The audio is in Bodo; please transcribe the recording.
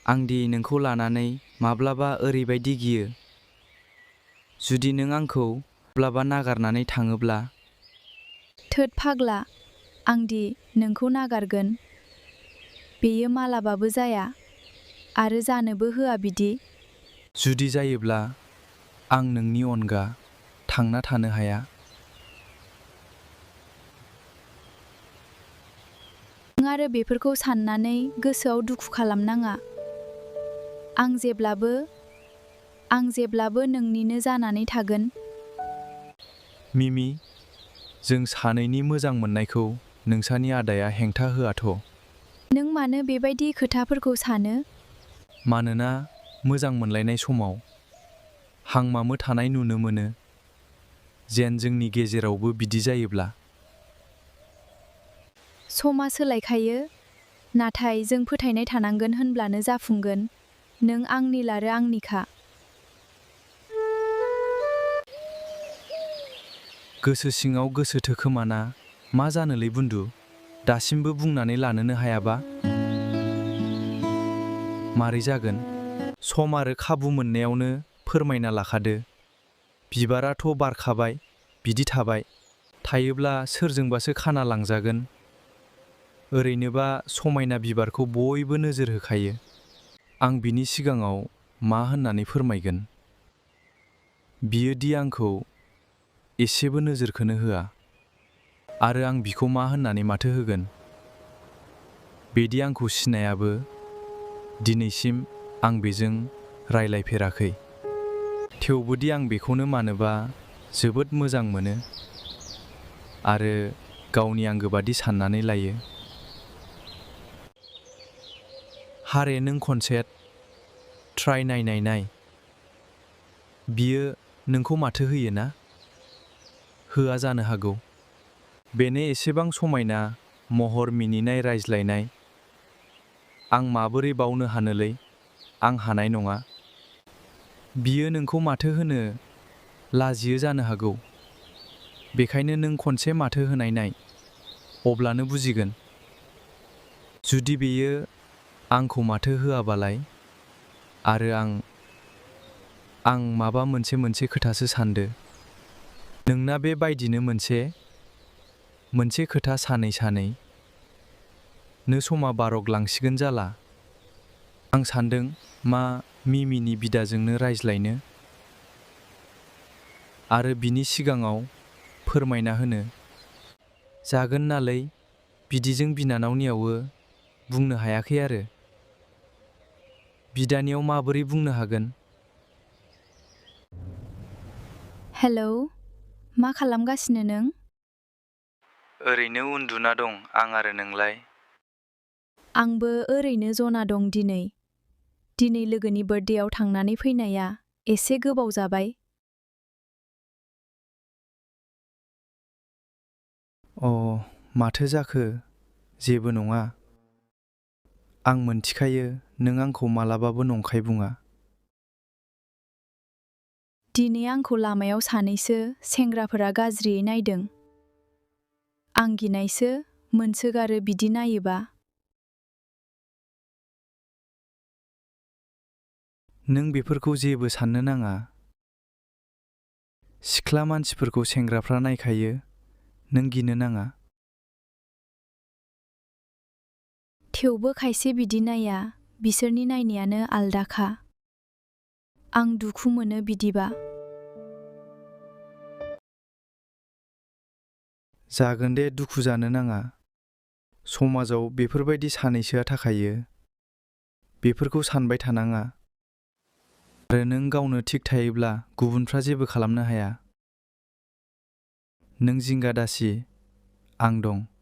आं दि नोंखौ लानानै माब्लाबा ओरैबायदि गियो। जुदि नों आंखौ माब्लाबा नागारनानै थाङोब्ला। थोद फाग्ला, आं दि नोंखौ नागारगोन। बेयो मालाबाबो जाया, आरो जानोबो होआ बिदि। जुदि जायोब्ला, आं नोंनि अनगा थांना थानो हाया। नों आरो बेफोरखौ साननानै गोसोआव दुखु खालामनाङा। आं जेब्लाबो नोंनिनो जानानै थागोन। मिमि, जों सानैनि मोजां मोननायखौ नोंसानि आदाया हेंथा होआथ'। नों मानो बेबायदि खोथाफोरखौ सानो? मानोना मोजां मोनलायनाय समाव हांमामो थानाय नुनो मोनो। जेन जोंनि गेजेरावबो बिदि जायोब्ला। समा सोलायखायो, नाथाय जों फोथायनाय थानांगोन होनब्लानो जाफुंगोन। नों आंनिल आरो आंनिखा। गोसो सिङाव गोसो थोखोमाना मा जानोलै बुन्दु, दासिमबो बुंनानै लानोनो हायाबा? मारै जागोन? सम आरो खाबु मोननायावनो फोरमायना लाखादो। बिबाराथ' बारखाबाय, बिदि थायोब्ला सोरजोंबासो खाना लांजागोन। ओरैनोबा समायना बिबारखौ बयबो नोजोर होखायो। आं बिनि सिगाङाव मा होननानै फोरमायगोन? बियो दि आंखौ एसेबो नोजोरखोनो होआ। आरो आं बिखौ मा होननानै माथो होगोन? बेदि आंखौ सिनायाबो, दिनैसिम आं बेजों रायलायफेराखै। थेवबोदि आं बेखौनो मानोबा जोबोद मोजां मोनो। आरो गावनि आंगोबादि साननानै लायो। हारे नों खनसेट ट्राइ नाय। बियो नोंखौ माथो होयो ना? होआ जानो हागौ। बेनो एसेबां समायना महर मिनिनाय रायज्लायनाय। आं माबोरै बावनो हानोलै? आं हानाय नङा। बियो नोंखौ माथो होनो लाजियो जानो हागौ। बेखायनो नों खनसे माथो होनाय नाय, अब्लानो बुजिगोन। जुदि बेयो आंखौ माथो होआबालाय? आरो आं माबा मोनसे खोथासो सानदो। नोंना बे बायदिनो मोनसे खोथा सानै नो समा बारगलांसिगोन जाला। आं सानदों मा मिमिनि बिदाजोंनो रायज्लायनो। आरो बिनि सिगाङाव फोरमायना होनो। जागोन नालै, बिदिजों बिनानावनियावबो बुंनो हायाखै आरो। बिदानियाव माबोरै बुंनो हागोन? हेलौ, मा खालामगासिनो नों? ओरैनो उन्दुना दं आं आरो नोंलाय? आंबो ओरैनो जना दं दिनै। दिनै लोगोनि बार्थडेआव थांनानै फैनाया एसे गोबाव जाबाय। माथो जाखो? जेबो नङा। आं मोनथिखायो नों आंखौ मालाबाबो नंखाय बुङा। दिनै आंखौ लामायाव सानैसो सेंग्राफोरा गाज्रियै नायदों। आं गिनायसो मोनसोगारो बिदि नायोबा। नों बेफोरखौ जेबो साननो नाङा। सिख्ला मानसिफोरखौ सेंग्राफ्रा नायखायो, नों गिनो नाङा। थेवबो खायसे बिदि नाया, बिसोरनि नायनायानो आलदाखा। आं दुखु मोनो बिदिबा। जागोन दे, दुखु जानो नाङा। समाजाव बेफोरबायदि सानैसोआ थाखायो। बेफोरखौ सानबाय थानाङा। आरो नों गावनो थिग थायोब्ला गुबुनफ्रा जेबो खालामनो हाया। नों जिंगा दासि, आं दं।